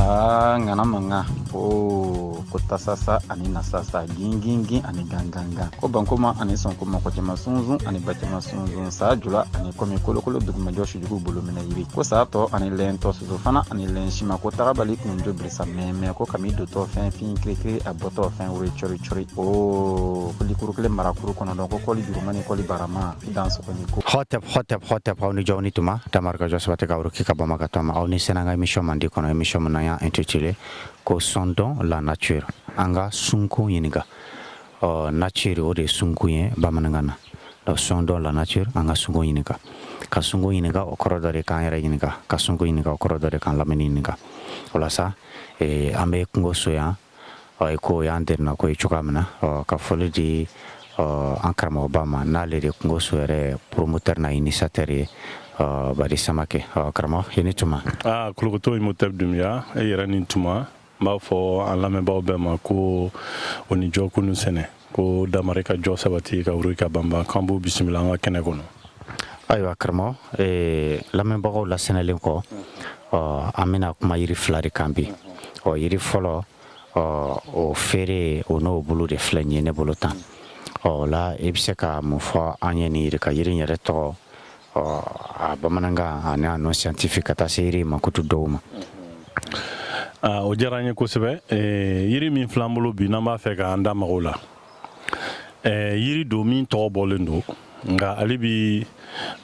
Aa, ŋana mankan o ko tasasa ani nasasa, gingingin ani gangangan, ko bankoma ani sɔnkoma, kɔcɛma sunsun ani bacɛma sunsun, saa jula ani kɔmi, kolokolo dugumajɔ, sujugu bolo minɛ yiri, ko saa tɔ ani lɛntɔ, soso fana ani lɛn sima, ko tagabali kunjo birisa mɛmɛ, ko kami dotɔ fɛn fin kirikiri, a bɔtɔ fɛn wuri cɔri cɔri, o ko likuru kelen marakuru kɔnɔdɔn, ko kɔli juruma ni kɔli barama dan sɔgɔni ko. Hotep, hotep, hotep, aw ni jɔ ni tuma tamar ka jɔ sabati ka wuruki ka bama ka tɔma aw ni sena ka émission mandi kɔnɔ, émission min n'an y'a intitulé ko "Sondons la nature", an ka sunkun ɲininka. Ɔ, nature, o de ye sunkun ye bamanankan na. Donc sondons la nature, an ka sunkun ɲininka. Ka sunkun ɲininka, o kɔrɔ dɔ de k'an yɛrɛ ɲininka. Ka sunkun ɲininka, o kɔrɔ dɔ de k'an lamɛnni ɲininka. O la sa, an bɛ kungo so yan. Ɔ, i ko y'an derina ko ye cogoya min na, ɔ, ka foli di, ɔ, an karamɔgɔba ma, n'ale de kungo so yɛrɛ promoteur n'a initiateur ye, ɔ, Badi Samakɛ. Ɔ, karamɔgɔ, i ni tuma. Aa, Kolokoto Imotep Dunbiya, e yɛrɛ ni tuma. N b'a fɔ an lamɛnbaaw bɛɛ ma ko o ni jɔ kunu sɛnɛ, ko damari ka jɔ sabati ka wuri ka banban, k'an b'u bisimila an ka kɛnɛ kɔnɔ. Ayiwa karamɔgɔ, lamɛnbagaw lasɛnɛlen kɔ, ɔ, an bɛna kuma yiri fila de kan bi. Ɔ, yiri fɔlɔ, ɔ, o feere, o n'o bolo de filɛ nin ye ne bolo tan. Ɔ, o la, i bɛ se ka mun fɔ an ye nin yiri ka yiri in yɛrɛ tɔgɔ, ɔ, a bamanankan ani a nom scientifique, ka taa se yiri makutu dɔw ma? Aa, o diyara n ye kosɛbɛ. Yiri min filɛ an bolo bi, n'an b'a fɛ k'an da mago la, yiri don min tɔgɔ bɔlen don, nka ale bi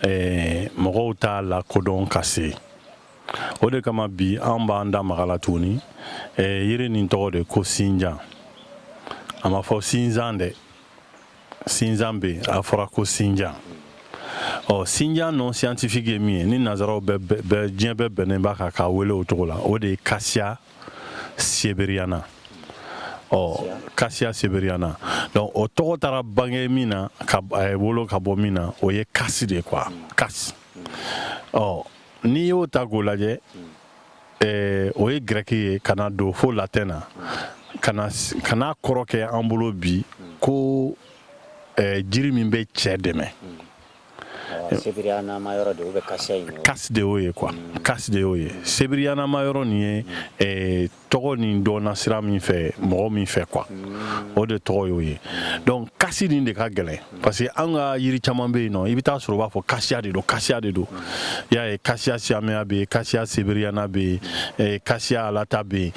mɔgɔw t'a lakodɔn ka se. O de kama bi an b'an da maga la tuguni. Yiri nin tɔgɔ de ko sinjan. A ma fɔ sinzan dɛ, sinzan bɛ yen, a fɔra ko sinjan. Ɔ, sinjan nom scientifique ye min ye, ni nanzaraw bɛ diɲɛ bɛɛ bɛnnen b'a kan k'a wele o cogo la, o de ye Cassia sieberiana. Ɔ, Cassia sieberiana, donc o tɔgɔ taara bange min na, ka wolo ka bɔ min na, o ye casse de ye quoi, casse. Ɔ, n'i y'o ta k'o lajɛ, o ye grec ye ka na don fo latin na, ka na kɔrɔ kɛ an bolo bi ko jiri min bɛ cɛ dɛmɛ. Sebiriyanama yɔrɔ de, o bɛ cassia in ye. Casse de y'o ye quoi, casse de y'o ye. Sebiriyanama yɔrɔ nin ye tɔgɔ nin dɔnna sira min fɛ, mɔgɔ min fɛ quoi, o de tɔgɔ y'o ye. Donc casse nin de ka gɛlɛn, parce que an ka yiri caman bɛ yen nɔ, i bɛ taa sɔrɔ u b'a fɔ cassia de don, cassia de don. I y'a ye, Cassia siamea bɛ yen, Cassia sieberiana bɛ yen, Cassia alata bɛ yen.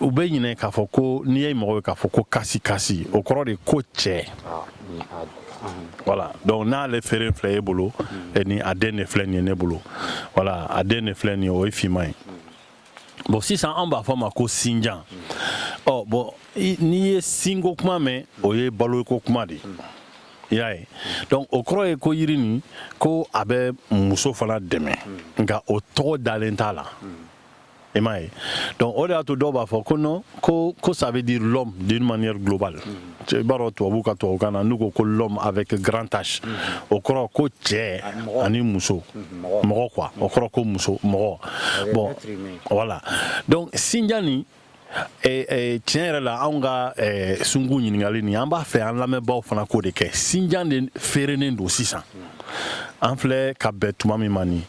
U bɛ ɲinɛ k'a fɔ ko n'i ye mɔgɔ ye k'a fɔ ko casse, casse, o kɔrɔ de ko cɛ. Voilà, donc n'ale feere filɛ e bolo, ni a den de filɛ nin ye ne bolo. Voilà, a den de filɛ nin ye, o ye finman ye. Bon, sisan an b'a fɔ a ma ko sinjan. Ɔ bon, n'i ye sinko kuma mɛn, o ye baloko kuma de ye, i y'a ye. Donc o kɔrɔ ye ko yiri nin, ko a bɛ muso fana dɛmɛ, nka o tɔgɔ dalen t'a la, i m'a ye. Donc o de y'a to dɔw b'a fɔ ko non, ko ça veut dire l'homme d'une manière globale. I b'a dɔn, tubabu ka tubabukan na, n'u ko l'homme avec grand H, o kɔrɔ ko cɛ ani muso, mɔgɔ quoi, o kɔrɔ ko muso, mɔgɔ. Bon, voilà, donc sinjan nin, tiɲɛ yɛrɛ la, anw ka sunkun ɲininkali nin, an b'a fɛ an lamɛnbaaw fana k'o de kɛ. Sinjan de feerenen don sisan. An filɛ ka bɛn tuma min ma nin,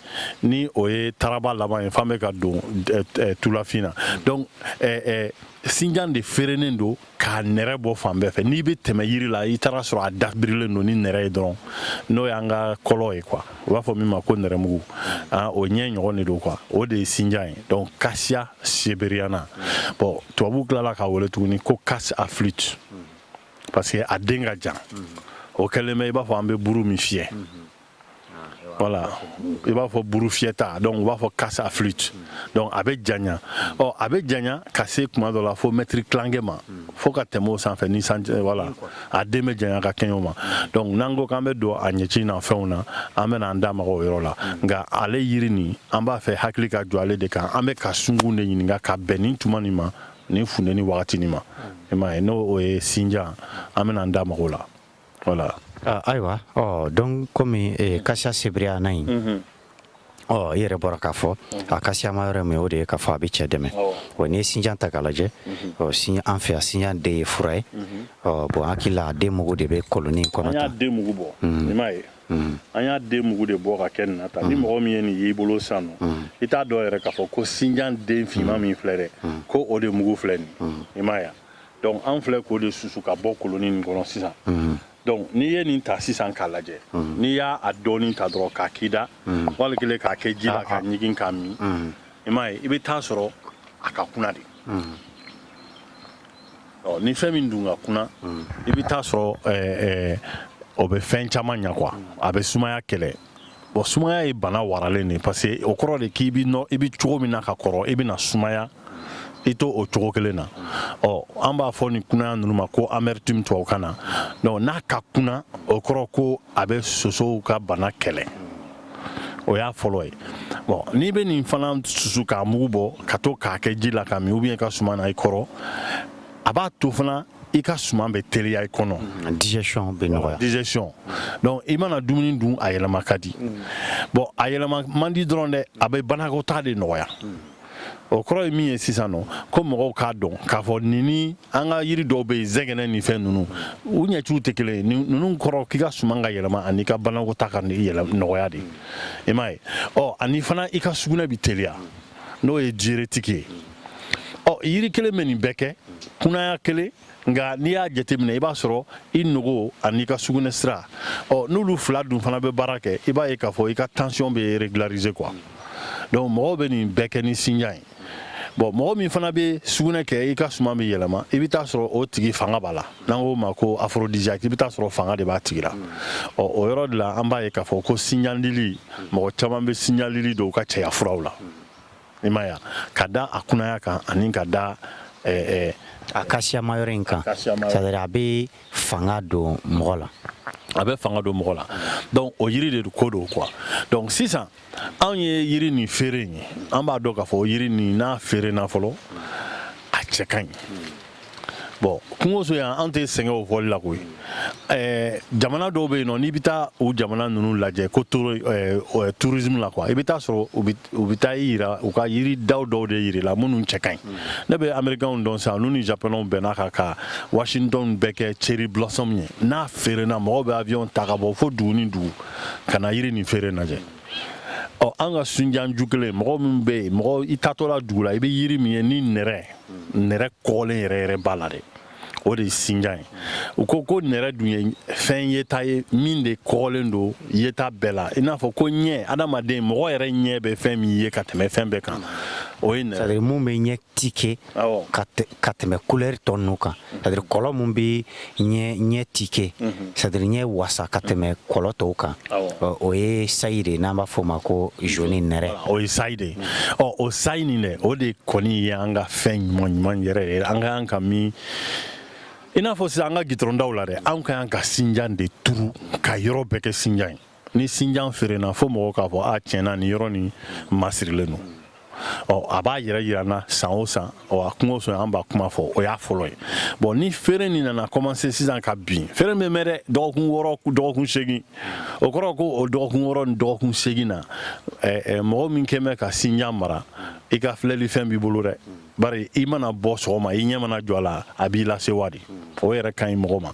ni o ye taraba laban ye f'an bɛ ka don tulafin na. Donc sinjan de feerenen don k'a nɛrɛ bɔ fan bɛɛ fɛ. N'i bɛ tɛmɛ yiri la, i taara sɔrɔ a dabirilen don ni nɛrɛ ye dɔrɔn, n'o y'an ka kɔlɔ ye quoi, u b'a fɔ min ma ko nɛrɛmugu, o ɲɛ ɲɔgɔn de don quoi, o de ye sinjan ye. Donc Cassia sieberiana. Bon, tubabuw tilala k'a wele tuguni ko casse à flûte, parce que a den ka jan, o kɛlen bɛ i b'a fɔ an bɛ buru min fiyɛ. Voilà, i b'a fɔ buru fiyɛta. Donc u b'a fɔ casse à flûte. Donc a bɛ janya, ɔ, a bɛ janya ka se kuma dɔ la fo mɛtiri tilankɛ ma, fo ka tɛmɛ o sanfɛ ni san. Voilà, a den bɛ janya ka kɛɲɛ o ma. Donc n'an ko k'an bɛ don a ɲɛci n'a fɛnw na, an bɛ n'an da maga o yɔrɔ la. Nka ale yiri nin, an b'a fɛ hakili ka jɔ ale de kan. An bɛ ka sunkun de ɲininka ka bɛn nin tuma nin ma, nin funteni wagati nin ma, i m'a ye, n'o o ye sinjan, an bɛ n'an da maga o la. Voilà. Ayiwa, ɔ, donc komi Cassia sieberiana in, ɔ, i yɛrɛ bɔra k'a fɔ a cassia ma yɔrɔ min, o de ye k'a fɔ a bɛ cɛ dɛmɛ. Wa n'i ye sinjan ta k'a lajɛ, ɔ, sin an fɛ yan, sinjan den ye fura ye. Ɔ bon, hakili la, a den mugu de bɛ kolonin kɔnɔ. An y'a den mugu bɔ, i m'a ye, an y'a den mugu de bɔ ka kɛ nin na tan. Ni mɔgɔ min ye nin ye i bolo sisan nɔ. I t'a dɔn yɛrɛ k'a fɔ ko sinjan den finman min filɛ dɛ, ko o de mugu filɛ nin, i m'a ye. Donc an filɛ k'o de susu ka bɔ koloni nin kɔnɔ sisan. Donc n'i ye nin ta sisan k'a lajɛ, n'i y'a dɔɔnin ta dɔrɔn k'a k'i da, wali kelen k'a kɛ ji la k'a ɲigin k'a min, i m'a ye, i bɛ taa sɔrɔ a ka kunna de. Ɔ, ni fɛn min dun ka kunna, i bɛ taa sɔrɔ o bɛ fɛn caman ɲɛ quoi. A bɛ sumaya kɛlɛ. Bon, sumaya ye bana waralen de, parce que o kɔrɔ de k'i bɛ nɔ, i bɛ cogo min na ka kɔrɔ, i bɛna sumaya, i to o cogo kelen na. Ɔ, an b'a fɔ nin kunaya ninnu ma ko amertume tubabukan na. Donc n'a ka kunna, o kɔrɔ ko a bɛ sosow ka bana kɛlɛ. O y'a fɔlɔ ye. Bon, n'i bɛ nin fana susu k'a mugu bɔ ka to k'a kɛ ji la ka min, ou bien i ka suman na i kɔrɔ, a b'a to fana i ka suman bɛ teliya i kɔnɔ. Digestion bɛ nɔgɔya. Digestion. Donc i mana dumuni dun, a yɛlɛma ka di. Bon, a yɛlɛma man di dɔrɔn dɛ, a bɛ banakɔtaa de nɔgɔya. O kɔrɔ ye min ye sisan nɔ, ko mɔgɔw k'a dɔn k'a fɔ nin ni an ka yiri dɔw bɛ yen, zɛgɛnɛ ni fɛn ninnu, u ɲɛciw tɛ kelen ye. Ninnu kɔrɔ k'i ka suman ka yɛlɛma ani ka banakɔtaa ka nɔgɔya de, i m'a ye. Ɔ, ani fana i ka sugunɛ bɛ teliya, n'o ye diurétique ye. Ɔ, yiri kelen bɛ nin bɛɛ kɛ, kunaya kelen. Nka n'i y'a jateminɛ, i b'a sɔrɔ i nogo ani ka sugunɛ sira, ɔ, n'olu fila dun fana bɛ baara kɛ, i b'a ye k'a fɔ i ka tension bɛ régulariser quoi. Donc mɔgɔw bɛ nin bɛɛ kɛ ni sinjan ye. Bon, mɔgɔ min fana bɛ sugunɛ kɛ, i ka suman bɛ yɛlɛma, i bɛ taa sɔrɔ o tigi fanga b'a la, n'an k'o ma ko aphrodisiaque. I bɛ taa sɔrɔ fanga de b'a tigi la. Ɔ, o yɔrɔ de la, an b'a ye k'a fɔ ko sinjanlili, mɔgɔ caman bɛ sinjanlili don u ka cɛya furaw la, i m'a ye, ka da a kunaya kan ani ka da a kasiyama yɔrɔ in kan, c'est-à-dire a bɛ fanga don mɔgɔ la. A bɛ fanga don mɔgɔ la. Donc o yiri de ko don quoi. Donc sisan anw ye yiri nin feere in ye, an b'a dɔn k'a fɔ yiri nin n'a feerena fɔlɔ, a cɛ ka ɲi. Bon, kungoso yan, an tɛ sɛgɛn o fɔli la koyi. Jamana dɔw bɛ yen nɔ, n'i bɛ taa o jamana ninnu lajɛ ko tourisme la quoi, i bɛ taa sɔrɔ u bɛ taa i yira u ka yiri daw dɔw de yiri la minnu cɛ ka ɲi. Ne bɛ Américains dɔn sisan, n'u ni Japonais bɛnna kan ka Washington bɛɛ kɛ cherry blossom ye. N'a feerena, mɔgɔw bɛ avion ta ka bɔ fo dugu ni dugu ka na yiri nin feere lajɛ. Ɔ, an ka sunjanju kelen, mɔgɔ min bɛ yen, mɔgɔ i taatɔ la dugu la, i bɛ yiri min ye ni nɛrɛ kɔgɔlen yɛrɛ yɛrɛ b'a la dɛ, o de ye sinjan ye. U ko ko nɛrɛ dun ye fɛn yeta ye min de kɔgɔlen don yeta bɛɛ la, i n'a fɔ ko ɲɛ adamaden, mɔgɔ yɛrɛ ɲɛ bɛ fɛn min ye ka tɛmɛ fɛn bɛɛ kan, o ye nɛrɛ. C'est à dire mun bɛ ɲɛ tike ka tɛmɛ couleur tɔ ninnu kan, c'est à dire kɔlɔ mun bɛ ɲɛ tike, c'est à dire ɲɛ wasa ka tɛmɛ kɔlɔ tɔw kan, o ye sayi de ye, n'an b'a fɔ o ma ko jaune nɛrɛ. O ye sayi de ye. Ɔ, o sayi nin dɛ, o de kɔni ye an ka fɛn ɲuman ɲuman yɛrɛ ye. An ka kan ka min, i n'a fɔ sisan an ka gitɔrɔndaw la dɛ, an ka kan ka sinjan de turu ka yɔrɔ bɛɛ kɛ sinjan ye. Ni sinjan feerena, fo mɔgɔw k'a fɔ a tiɲɛna, nin yɔrɔ nin masirilen don. Ɔ, a b'a yɛrɛ yira n na san o san. Ɔ, a kungo sɔn, an b'a kuma fɔ, o y'a fɔlɔ ye. Bon, ni feere nin nana commencer sisan ka bin, feere bɛ mɛn dɛ, dɔgɔkun 6, dɔgɔkun 8. O kɔrɔ ko o dɔgɔkun 6 ni dɔgɔkun 8 na, mɔgɔ min kɛn bɛ ka sinjan mara, i ka filɛli fɛn b'i bolo dɛ, bari i mana bɔ sɔgɔma, i ɲɛ mana jɔ a la, a b'i lase wa de. O yɛrɛ ka ɲi mɔgɔ ma,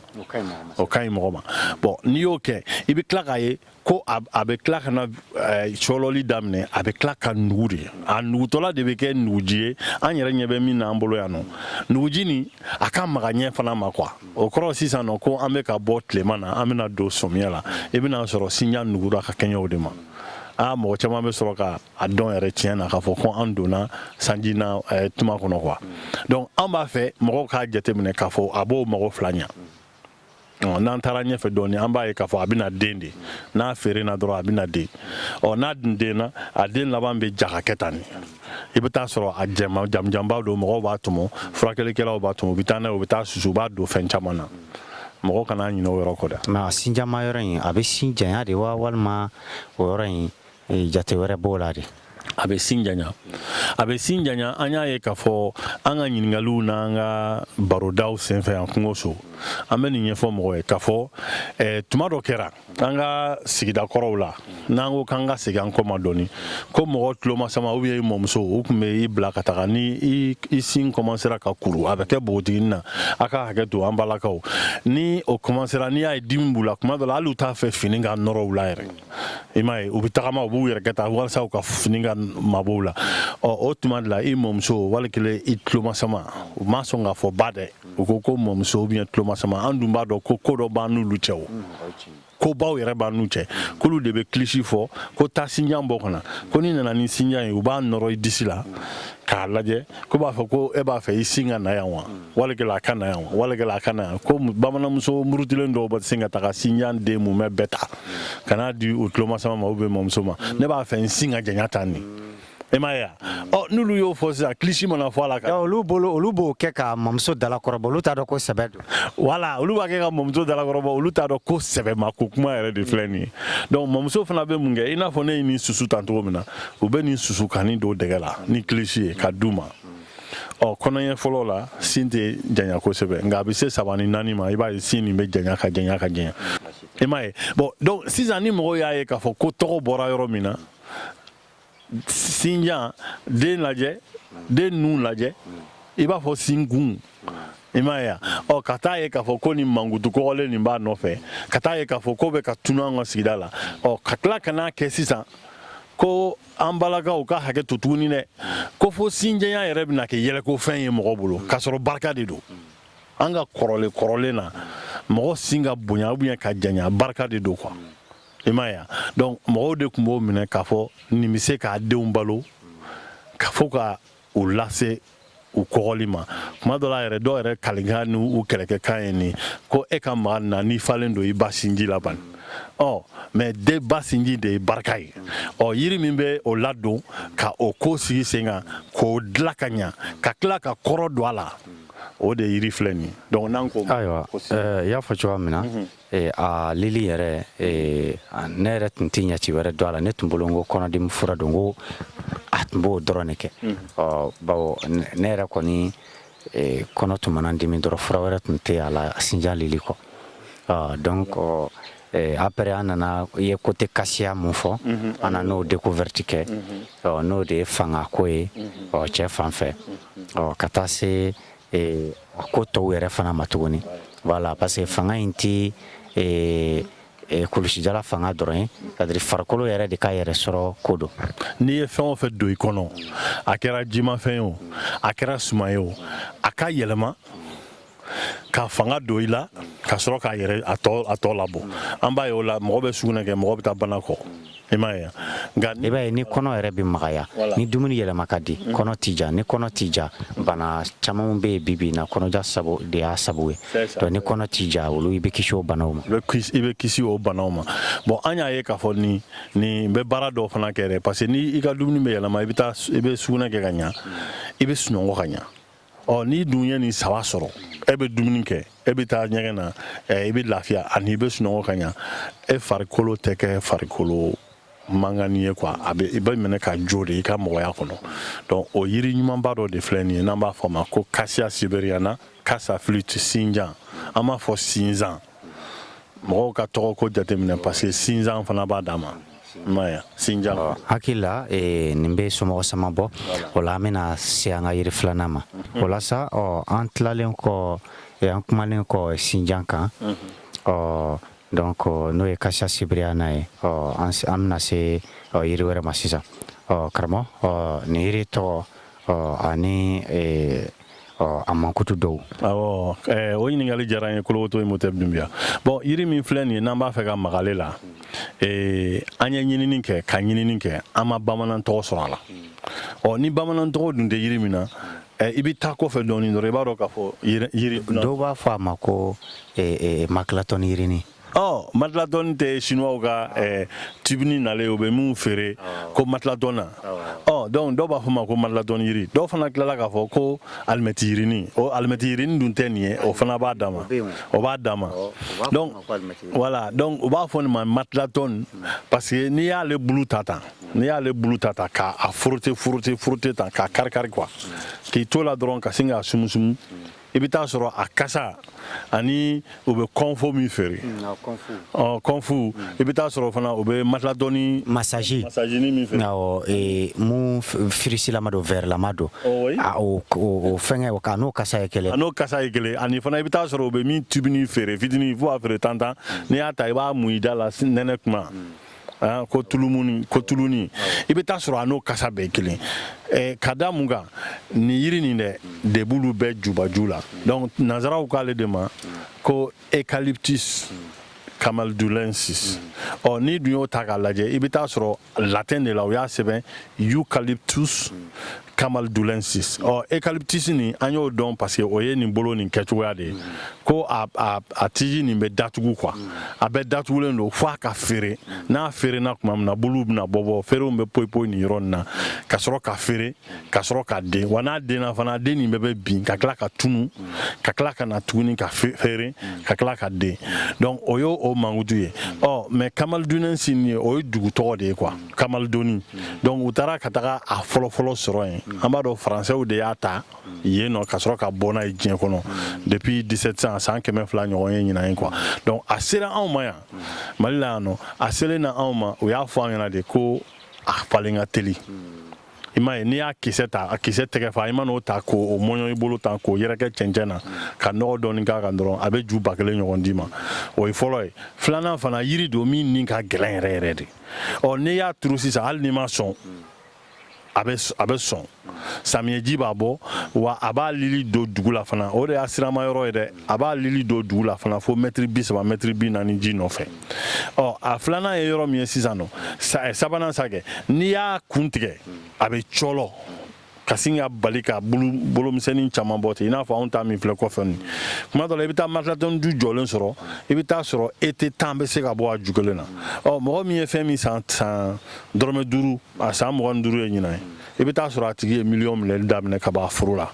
o ka ɲi mɔgɔ ma. Bon, n'i y'o kɛ, i bɛ tila k'a ye ko a bɛ tila ka na sɔlɔli daminɛ, a bɛ tila ka nugu de. A nugutɔla de bɛ kɛ nuguji ye, an yɛrɛ ɲɛ bɛ min na an bolo yan nɔ. Nuguji nin, a ka maga ɲɛ fana ma quoi. O kɔrɔ sisan nɔ ko an bɛ ka bɔ tilema na, an bɛna don sɔmiya la, i bɛna sɔrɔ sinjan nugura ka kɛɲɛ o de ma. Aa, mɔgɔ caman bɛ sɔrɔ ka a dɔn yɛrɛ tiɲɛ na k'a fɔ ko an donna sanji na tuma kɔnɔ quoi. Donc an b'a fɛ mɔgɔw k'a jateminɛ k'a fɔ a b'o mago fila ɲɛ. N'an taara ɲɛfɛ dɔɔni, an b'a ye k'a fɔ a bɛna den de. N'a feerena dɔrɔn, a bɛna den. Ɔ, n'a dun denna, a den laban bɛ ja ka kɛ tan de. I bɛ taa sɔrɔ a jɛma jamujanba don, mɔgɔw b'a tɔmɔ, furakɛlikɛlaw b'a tɔmɔ, u bɛ taa n'a ye, u bɛ taa susu, u b'a don fɛn caman na. Mɔgɔ kana ɲinɛ o yɔrɔ kɔ dɛ. Mais a sinjama yɔrɔ in, a bɛ sin janya de wa, walima o yɔrɔ in jate wɛrɛ b'o la de? A bɛ sin janya. A bɛ sin janya. An y'a ye k'a fɔ an ka ɲininkaliw n'an ka barodaw senfɛ yan kungo so, an bɛ nin ɲɛfɔ mɔgɔ ye k'a fɔ tuma dɔ kɛra an ka sigida kɔrɔw la, n'an ko k'an ka segin an kɔ ma dɔɔni, ko mɔgɔ tulomasama ou bien i mɔmuso, u tun bɛ i bila ka taga ni i sin commencera ka kuru, a bɛ kɛ npogotiginin na, a ka hakɛ to an balakaw, ni o commencera, n'i y'a ye dimi b'u la, tuma dɔ la hali u t'a fɛ fini ka nɔrɔ u la yɛrɛ, i m'a ye, u bɛ tagama, u b'u yɛrɛ kɛ tan walasa u ka fini ka mabɔ u la. Ɔ, o tuma de la, i mɔmuso wali kelen i tulomasama, u ma sɔn k'a fɔ ba dɛ, u ko ko mɔmuso ou bien tulomasama. An dun b'a dɔn ko ko dɔ b'an n'olu cɛ, o ko baw yɛrɛ b'an n'u cɛ, k'olu de bɛ kilisi fɔ ko taa sinjan bɔ ka na, ko n'i nana ni sinjan ye, u b'a nɔrɔ i disi la k'a lajɛ, ko b'a fɔ ko e b'a fɛ i sin ka na yan wa, wali kelen a ka na yan wa, wali kelen a ka na yan. Ko bamananmuso murutilen dɔw bɛ sin ka taga sinjan den mumɛ bɛɛ ta ka n'a di u tulomasama ma ou bien mɔmuso ma, ne b'a fɛ n sin ka janya tan nin, e m'a ye wa. Ɔ, n'olu y'o fɔ sisan, kilisi mana fɔ a la ka Olu bolo, olu b'o kɛ ka mamuso dalakɔrɔbɔ, olu t'a dɔn ko sɛbɛ don. Wala, olu b'a kɛ ka mɔmuso dalakɔrɔbɔ, olu t'a dɔn ko sɛbɛ ma ko kuma yɛrɛ de filɛ nin ye. Donc mɔmuso fana bɛ mun kɛ? I n'a fɔ ne ye nin susu tan cogo min na, u bɛ nin susu ka nin don dɛgɛ la ni kilisi ye ka d'u ma. Ɔ, kɔnɔɲɛ fɔlɔ la, sin tɛ janya kosɛbɛ, nka a bɛ se 3 ni 4 ma, i b'a ye sin nin bɛ janya ka janya ka janya, i m'a ye. Bon, donc sisan ni mɔgɔw y'a ye k'a fɔ ko tɔgɔ bɔra yɔrɔ min na, sinjan den lajɛ, den nun lajɛ, i b'a fɔ sinkun, i m'a ye. Ɔ, ka taa ye k'a fɔ ko nin mankutu kɔgɔlen nin b'a nɔfɛ, ka taa ye k'a fɔ ko bɛ ka tunu an ka sigida la. Ɔ, ka tila ka n'a kɛ sisan ko an balakaw ka hakɛ to tuguni dɛ, ko fo sinjanya yɛrɛ bɛna kɛ yɛlɛkofɛn ye mɔgɔ bolo, k'a sɔrɔ barika de don. An ka kɔrɔlen kɔrɔlen na, mɔgɔ sin ka bonya ou bien ka janya, barika de don quoi, i m'a ye. Donc mɔgɔw de tun b'o minɛ k'a fɔ nin bɛ se k'a denw balo ka fɔ ka u lase u kɔgɔli ma. Tuma dɔ la yɛrɛ, dɔw yɛrɛ kalikan ni u kɛlɛkɛkan ye nin ko e ka maga nin na, n'i falen don i ba sinji la bani. Ɔ, mais den ba sinji de ye barika ye. Ɔ, yiri min bɛ o ladon ka o ko sigi sen kan, k'o dilan ka ɲa, ka tila ka kɔrɔ don a la, o de ye yiri filɛ nin ye. Donc n'an ko Ayiwa, i y'a fɔ cogoya min na, a lili yɛrɛ, ne yɛrɛ tun tɛ ɲɛci wɛrɛ dɔn a la. Ne tun bolo n ko kɔnɔdimi fura don, n ko a tun b'o dɔrɔn de kɛ. Ɔ, bawo ne yɛrɛ kɔni, kɔnɔ tun mana n dimi dɔrɔn, fura wɛrɛ tun tɛ a la sinjan lili kɔ. Ɔ, donc après an nana i ye côté cassia mun fɔ, an nana n'o découverte kɛ. Ɔ, n'o de ye fanga ko ye, ɔ, cɛ fan fɛ, ɔ, ka taa se a ko tɔw yɛrɛ fana ma tuguni. Voilà, parce que fanga in ti kulusijala fanga dɔrɔn ye, c'est à dire farikolo yɛrɛ de ka yɛrɛ sɔrɔ ko don. N'i ye fɛn o fɛn don i kɔnɔ, a kɛra jimafɛn ye o, a kɛra suman ye o, a ka yɛlɛma ka fanga don i la ka sɔrɔ k'a yɛrɛ a tɔ labɔ. An b'a ye o la, mɔgɔ bɛ sugunɛ kɛ, mɔgɔ bɛ taa bana kɔ, i m'a ye. Nka I b'a ye ni kɔnɔ yɛrɛ bɛ magaya, ni dumuni yɛlɛma ka di, kɔnɔ ti ja. Ni kɔnɔ ti ja, bana caman bɛ yen bi bi in na, kɔnɔja sabu de y'a sabu ye. Donc ni kɔnɔ ti ja, olu i bɛ kisi o banaw ma. I bɛ kisi o banaw ma. Bon, an y'a ye k'a fɔ nin bɛ baara dɔw fana kɛ dɛ, parce que ni i ka dumuni bɛ yɛlɛma, i bɛ taa, i bɛ sugunɛ kɛ ka ɲa, i bɛ sunɔgɔ ka ɲa. Ɔ, n'i dun ye nin saba sɔrɔ, e bɛ dumuni kɛ, e bɛ taa ɲɛgɛn na, i bɛ lafiya, ani i bɛ sunɔgɔ ka ɲa, e farikolo tɛ kɛ farikolo mankanni ye quoi. A bɛ i bɛ minɛ ka jo de i ka mɔgɔya kɔnɔ. Donc o yiri ɲumanba dɔ de filɛ nin ye, n'an b'a fɔ a ma ko Cassia sieberiana, Cassia flute, sinjan. An b'a fɔ sinzan, mɔgɔw ka tɔgɔ ko jateminɛ, parce que sinzan fana b'a d'a ma, i m'a ye, sinjan. Hakili la, nin bɛ somɔgɔ sama bɔ o la. An bɛna se an ka yiri filanan ma o la sa. Ɔ, an tilalen kɔ, an kumalen kɔ sinjan kan, ɔ, donc n'o ye Cassia sieberiana ye, ɔ, an bɛna se, ɔ, yiri wɛrɛ ma sisan. Ɔ, karamɔgɔ, ɔ, nin yiri tɔgɔ, ɔ, ani ɔ, a mankutu dɔw. Awɔ, o ɲininkali diyara n ye, Kolokoto Imotep Dunbiya. Bon, yiri min filɛ nin ye, n'an b'a fɛ ka maga ale la, an ye ɲinini kɛ ka ɲinini kɛ, an ma bamanan tɔgɔ sɔrɔ a la. Ɔ, ni bamanan tɔgɔ dun tɛ yiri min na, i bɛ taa kɔfɛ dɔɔnin dɔrɔn, i b'a dɔn k'a fɔ yiri Dɔw b'a fɔ a ma ko makilatɔni yirini. Ɔ, matelas-tonne tɛ chinois ka tubini nalen, u bɛ min feere ko matelas-tonne na. Ɔ, donc dɔw b'a fɔ ma ko matelas-tonne yiri, dɔw fana tilala k'a fɔ ko alimɛti yirini. O alimɛti yirini dun tɛ nin ye, o fana b'a dama, o b'a dama. Donc voilà, donc u b'a fɔ nin ma matelas-tonne parce que n'i y'ale bulu ta tan, n'i y'ale bulu ta tan k'a frotter frotter frotter tan, k'a kari kari quoi, k'i to la dɔrɔn ka sin k'a sumusumu, i bɛ taa sɔrɔ a kasa ani u bɛ kɔnfo min feere, ɔ, kɔnfu, i bɛ taa sɔrɔ fana u bɛ matelas-tonne massage massage ni min feere. Awɔ, mun firisilama don, vɛrɛlama don, o fɛngɛ o a n'o kasa ye kelen. A n'o kasa ye kelen. Ani fana i bɛ taa sɔrɔ u bɛ min tubini feere fitinin, f'u b'a feere tan tan, n'i y'a ta i b'a mun i da la nɛnɛ kuma, ko tulumuni, ko tuluni, i bɛ taa sɔrɔ a n'o kasa bɛɛ kelen. Ka da mun kan? Nin yiri nin dɛ de b'olu bɛɛ jubaju la. Donc nanzaraw k'ale de ma ko Eucalyptus camaldulensis. Ɔ, n'i dun y'o ta k'a lajɛ, i bɛ taa sɔrɔ latin de la u y'a sɛbɛn Eucalyptus camaldulensis. Ɔ, eucalyptus nin, an y'o dɔn parce que o ye nin bolo nin kɛcogoya de ye, ko a tiji nin bɛ datugu quoi, a bɛ datugulen don fo a ka feere. N'a feerena tuma min na, buluw bɛna bɔ bɔ, feerew bɛ poyi poyi nin yɔrɔ nin na ka sɔrɔ ka feere, ka sɔrɔ ka den. Wa n'a denna fana, den nin bɛɛ bɛ bin ka tila ka tunu, ka tila ka na tuguni ka feere, ka tila ka den. Donc o y'o o mankutu ye. Ɔ, mais Camaldunensi nin ye, o ye dugu tɔgɔ de ye quoi, Kamaldoni. Donc u taara ka taga a fɔlɔfɔlɔ sɔrɔ yen. An b'a dɔn faransɛw de y'a ta yen nɔ ka sɔrɔ ka bɔ n'a ye diɲɛ kɔnɔ depuis 1700, san 200 ɲɔgɔn ye ɲinan ye quoi. Donc a sera anw ma yan, Mali la yan nɔ. A selen na anw ma, u y'a fɔ an ɲɛna de ko a falen ka teli. I m'a ye, n'i y'a kisɛ ta, a kisɛ tɛgɛ fa, i man'o ta k'o mɔɲɔ i bolo tan, k'o yɛrɛkɛ cɛncɛn na ka nɔgɔ dɔɔni k'a kan dɔrɔn, a bɛ ju 1000 ɲɔgɔn d'i ma. O ye fɔlɔ ye. Filanan fana, yiri don min ni ka gɛlɛn yɛrɛ yɛrɛ de. Ɔ, n'i y'a turu sisan, hali n'i ma sɔn, a bɛ sɔn, samiyɛji b'a bɔ, wa a b'a lili don dugu la fana. O de y'a sirama yɔrɔ ye dɛ. A b'a lili don dugu la fana fo mɛtiri 30, mɛtiri 40 ji nɔfɛ. Ɔ, a filanan ye yɔrɔ min ye sisan nɔ, sabanan sa kɛ, n'i y'a kun tigɛ, a bɛ cɔlɔ ka sin ka bali ka bolomisɛnnin caman bɔ ten, i n'a fɔ anw ta min filɛ kɔfɛ nin. Kuma dɔ la, i bɛ taa matelas-tonne ju jɔlen sɔrɔ, i bɛ taa sɔrɔ ete 10 bɛ se ka bɔ a ju kelen na. Ɔ, mɔgɔ min ye fɛn min san san dɔrɔmɛ 5, a san 25 ye ɲinan ye, i bɛ taa sɔrɔ a tigi ye miliyɔn minɛli daminɛ ka bɔ a foro la.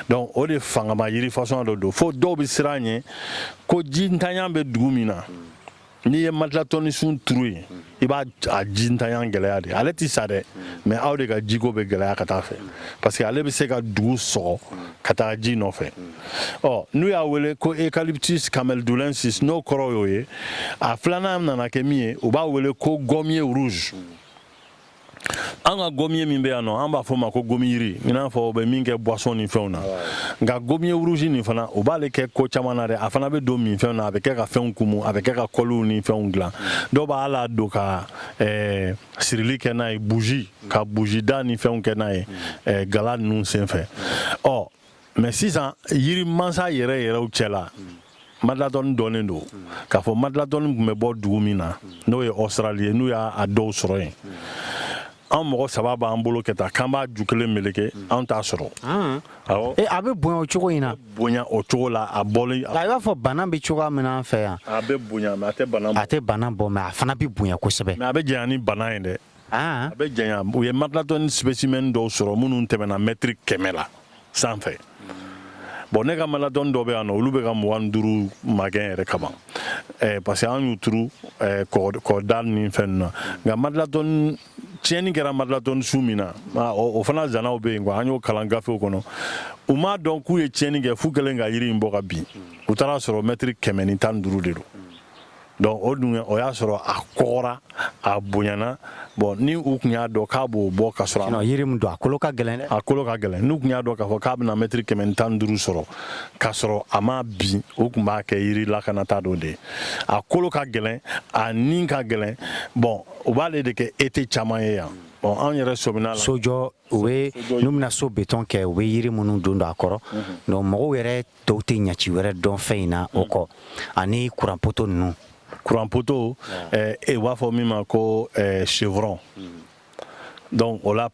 Donc o de fangama yiri façon dɔ don, fo dɔw bɛ siran ɲɛ ko ji ntanya bɛ dugu min na. N'i ye matelas-tonne sun turu yen, i b'a a ji ntanya gɛlɛya de. Ale ti sa dɛ, mais aw de ka jiko bɛ gɛlɛya ka taa fɛ, parce que ale bɛ se ka dugu sɔgɔ ka taa ji nɔfɛ. Ɔ, n'u y'a wele ko Eucalyptus camaldulensis, n'o kɔrɔ y'o ye. A filanan nana kɛ min ye, u b'a wele ko gommier rouge. An ka gommier min bɛ yan nɔ, an b'a fɔ o ma ko gomi yiri, i n'a fɔ u bɛ min kɛ boisson ni fɛnw na. Nka gommier rouge nin fana, u b'ale kɛ ko caman na dɛ. A fana bɛ don minfɛnw na, a bɛ kɛ ka fɛnw kumu, a bɛ kɛ ka kɔliw ni fɛnw dilan. Dɔw b'a la don ka sirili kɛ n'a ye, bougie, ka bougie da ni fɛnw kɛ n'a ye gala ninnu senfɛ. Ɔ, mais sisan yiri mansa yɛrɛ yɛrɛw cɛ la, matelas-tonne dɔnnen don k'a fɔ matelas-tonne tun bɛ bɔ dugu min na, n'o ye Australie ye, n'u y'a dɔw sɔrɔ yen. An mɔgɔ saba b'an bolo kɛ tan k'an b'a ju kelen meleke, an t'a sɔrɔ. Awɔ. E, a bɛ bonya o cogo in na? Bonya o cogo la, a bɔlen. A b'a fɔ bana bɛ cogoya min na an fɛ yan. A bɛ bonya, mais a tɛ bana bɔ. A tɛ bana bɔ, mais a fana bɛ bonya kosɛbɛ. Mais a bɛ janya ni bana ye dɛ. A bɛ janya. U ye matelas-tonne spécimen dɔw sɔrɔ minnu tɛmɛna mɛtiri 100 la sanfɛ. Bon, ne ka matelas-tonne dɔ bɛ yan nɔ, olu bɛ ka 25 magɛn yɛrɛ kama, parce que an y'u turu kɔda ni fɛn ninnu na. Nka matelas-tonne tiɲɛni kɛra matelas-tonne su min na, o fana zanaw bɛ yen quoi. An y'o kalan gafew kɔnɔ. U m'a dɔn k'u ye tiɲɛni kɛ f'u kɛlen ka yiri in bɔ ka bin. U taara sɔrɔ mɛtiri 115 de don. Donc o dun, o y'a sɔrɔ a kɔgɔra, a bonyana. Bon, ni u tun y'a dɔn k'a b'o bɔ ka sɔrɔ Sinon yiri min don, a kolo ka gɛlɛn dɛ. A kolo ka gɛlɛn. N'u tun y'a dɔn k'a fɔ k'a bɛna mɛtiri 115 sɔrɔ k'a sɔrɔ a ma bin, u tun b'a kɛ yiri lakanata dɔ de ye. A kolo ka gɛlɛn, a nin ka gɛlɛn. Bon, u b'ale de kɛ été caman ye yan. Bon, an yɛrɛ sɔmina la. Sojɔ, u bɛ, n'u bɛna so béton kɛ, u bɛ yiri minnu don don a kɔrɔ. Donc mɔgɔw yɛrɛ tɔw tɛ ɲaci wɛrɛ dɔn fɛn in na o kɔ, ani kuran poto ninnu. Kuran poto, u b'a fɔ min ma ko chevron. Donc o la,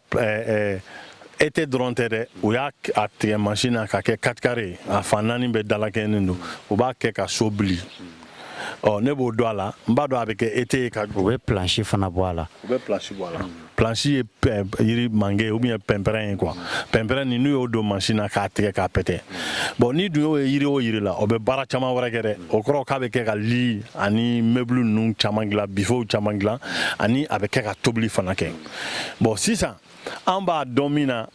été dɔrɔn tɛ dɛ, u y'a a tigɛ machine na ka kɛ quatre carré, a fan naani bɛɛ dalakɛɲɛnen don, u b'a kɛ ka so bili. Ɔ, ne b'o dɔn a la, n b'a dɔn a bɛ kɛ été ye ka. U bɛ planche fana bɔ a la. U bɛ planche bɔ a la. Planche ye yiri mange ou bien pɛnpɛrɛn ye quoi. Pɛnpɛrɛn nin, n'u y'o don mansin na k'a tigɛ k'a pɛtɛ, bon, ni dun y'o ye yiri o yiri la, o bɛ baara caman wɛrɛ kɛ dɛ. O kɔrɔ k'a bɛ kɛ ka lit ani meuble ninnu caman dilan, bifew caman dilan, ani a bɛ kɛ ka tobili fana kɛ. Bon, sisan an b'a dɔn min na,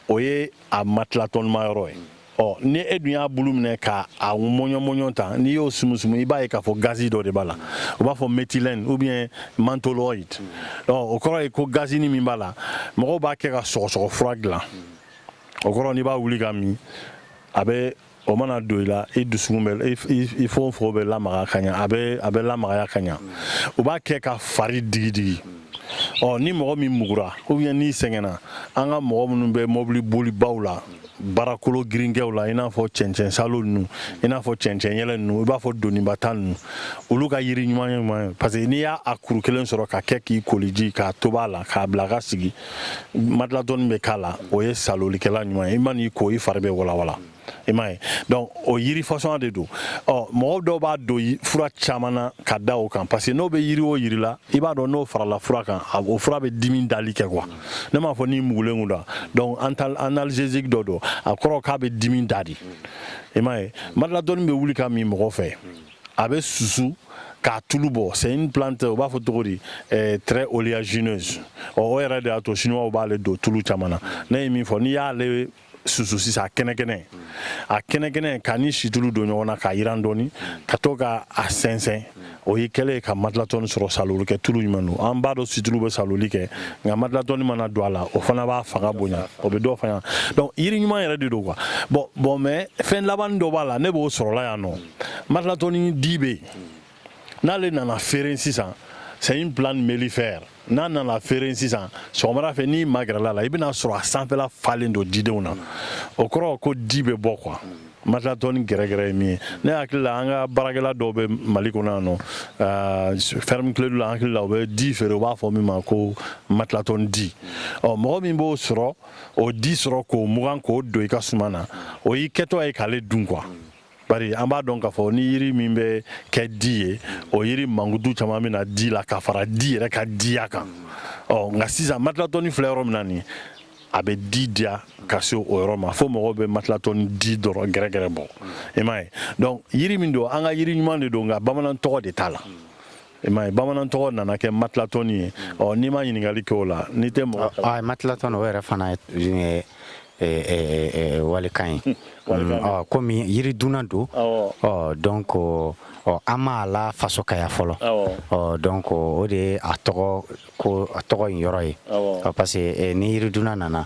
o ye a matilatɔnima yɔrɔ ye. Ɔ, ni e dun y'a bulu minɛ ka a mɔɲɔ mɔɲɔ tan, n'i y'o sumusumu, i b'a ye k'a fɔ gazi dɔ de b'a la, u b'a fɔ méthylène ou bien mentholoïde. Ɔ, o kɔrɔ ye ko gazini min b'a la, mɔgɔw b'a kɛ ka sɔgɔsɔgɔ fura dilan. O kɔrɔ, n'i b'a wuli ka min, a bɛ o mana don i la, i dusukun bɛ, i fogofogo bɛ lamaga ka ɲa, a bɛ lamagaya ka ɲa. U b'a kɛ ka fari digi digi. Ɔ, ni mɔgɔ min mugura ou bien n'i sɛgɛnna, an ka mɔgɔ minnu bɛ mobili bolibaw la, baarakolo girinkɛw la, i n'a fɔ cɛncɛn salo ninnu, i n'a fɔ cɛncɛn yɛlɛ ninnu, i b'a fɔ donibata ninnu, olu ka yiri ɲuman ɲuman ye, parce que n'i y'a a kuru kelen sɔrɔ ka kɛ k'i koliji k'a tobi a la k'a bila ka sigi, matilatɔni bɛ k'a la, o ye salolikɛla ɲuman ye. I man'i ko, i fari bɛ walawala, i m'a ye. Donc o yiri façon de don. Ɔ, mɔgɔw dɔw b'a don fura caman na ka da o kan, parce que n'o bɛ yiri o yiri la, i b'a dɔn n'o farala fura kan, o fura bɛ dimi dali kɛ quoi. Ne m'a fɔ n'i mugulen kun da, donc analgésique dɔ don, a kɔrɔ k'a bɛ dimi da de, i m'a ye. Matilatɔni bɛ wuli ka min mɔgɔ fɛ, a bɛ susu k'a tulu bɔ. C'est une plante, u b'a fɔ cogo di, très oléagineuse. Ɔ, o yɛrɛ de y'a to chinois b'ale don tulu caman na. Ne ye min fɔ, n'i y'ale susu sisan, a kɛnɛ kɛnɛ, a kɛnɛ kɛnɛ, ka ni situlu don ɲɔgɔn na k'a yiran dɔɔni, ka to ka a sɛnsɛn, o y'i kɛlen ye ka matilatɔni sɔrɔ. Saloli kɛ tulu ɲuman don. An b'a dɔn situlu bɛ saloli kɛ, nka matilatɔni mana don a la, o fana b'a fanga bonya, o bɛ dɔ fana. Donc yiri ɲuman yɛrɛ de don quoi. Bon, mais fɛn laban dɔ b'a la, ne b'o sɔrɔla yan nɔ. Matilatɔni di bɛ yen, n'ale nana feere sisan, c'est une plante mellifère. N'a nana feere sisan sɔgɔmada fɛ, n'i magɛrɛla la, i bɛna sɔrɔ a sanfɛla falen don didenw na. O kɔrɔ ko di bɛ bɔ quoi. Matilatɔni gɛrɛgɛrɛ ye min ye, ne hakili la, an ka baarakɛla dɔw bɛ Mali kɔnɔ yan nɔ, ferme Kledu la, an hakili la, u bɛ di feere, u b'a fɔ min ma ko matilatɔni di. Ɔ, mɔgɔ min b'o sɔrɔ, o di sɔrɔ k'o mugan k'o don i ka suma na, o y'i kɛtɔ ye k'ale dun quoi. Bari an b'a dɔn k'a fɔ ni yiri min bɛ kɛ di ye, o yiri mankutu caman bɛ na di la ka fara di yɛrɛ ka diya kan. Ɔ, nka sisan matilatɔni filɛ yɔrɔ min na nin, a bɛ di diya ka se o yɔrɔ ma fo mɔgɔw bɛ matilatɔni di dɔrɔn gɛrɛgɛrɛ bɔ, i m'a ye. Donc yiri min don, an ka yiri ɲuman de don, nka bamanan tɔgɔ de t'a la, i m'a ye. Bamanan tɔgɔ nana kɛ matilatɔni ye. Ɔ, n'i ma ɲininkali kɛ o la, n'i tɛ mɔgɔ. Ɔ, matilatɔni, o yɛrɛ fana ye walikan ye. Ɔ, komi yiri dunna don. Ɔ, donc ɔ, an m'a la faso kaya fɔlɔ. Ɔ, donc o de ye a tɔgɔ ko, a tɔgɔ in yɔrɔ ye. Ɔ, parce que ni yiri dunna nana,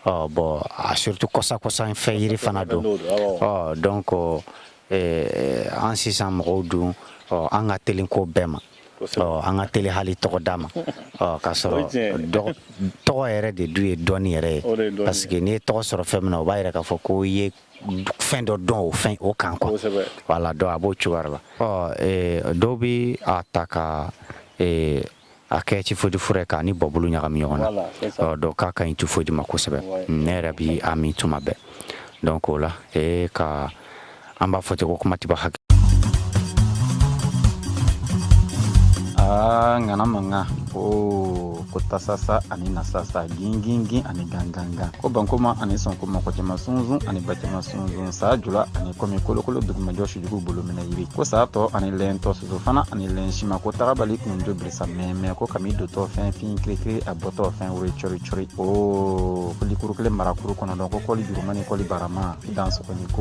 ɔ, bon, a surtout kɔsa kɔsa fɛn yiri fana don. Ɔ, donc an sisan mɔgɔw dun, ɔ, an ka teli ko bɛɛ ma. Ɔ, an ka teli hali tɔgɔ da ma. Ɔ, k'a sɔrɔ tɔgɔ yɛrɛ de dun ye dɔnni yɛrɛ ye, parce que n'i ye tɔgɔ sɔrɔ fɛn min na, o b'a yira k'a fɔ ko i ye fɛn dɔ dɔn o fɛn o kan quoi. Voilà, donc a b'o cogoya la. Ɔ, dɔw bɛ a ta ka a kɛ typhoïde fura ye k'a ni bɔbulu ɲagami ɲɔgɔn na. Ɔ, donc k'a ka ɲi typhoïde ma kosɛbɛ. Ne yɛrɛ bi a min tuma bɛɛ. Donc o la ka an b'a fɔ ten ko kuma tɛ bɔ hakɛ. Aa, ŋana mankan o ko tasasa ani nasasa, gingingin ani gangangan, ko bankoma ani sɔnko, mɔgɔ caman sunsun ani ba caman sunsun, saa jula ani kɔmi kolokolo dugumajɔ sujugu bolo minɛ yiri, ko saa tɔ ani lɛn tɔ, soso fana ani lɛn sima, ko tagabali kunjo bilisa mɛmɛ, ko kami dotɔ fɛn fin kirikiri, a bɔtɔ fɛn wuri cɔri cɔri, o ko likuru kelen marakuru kɔnɔntɔn, ko kɔli juruma ni kɔli barama dan sɔgɔni ko.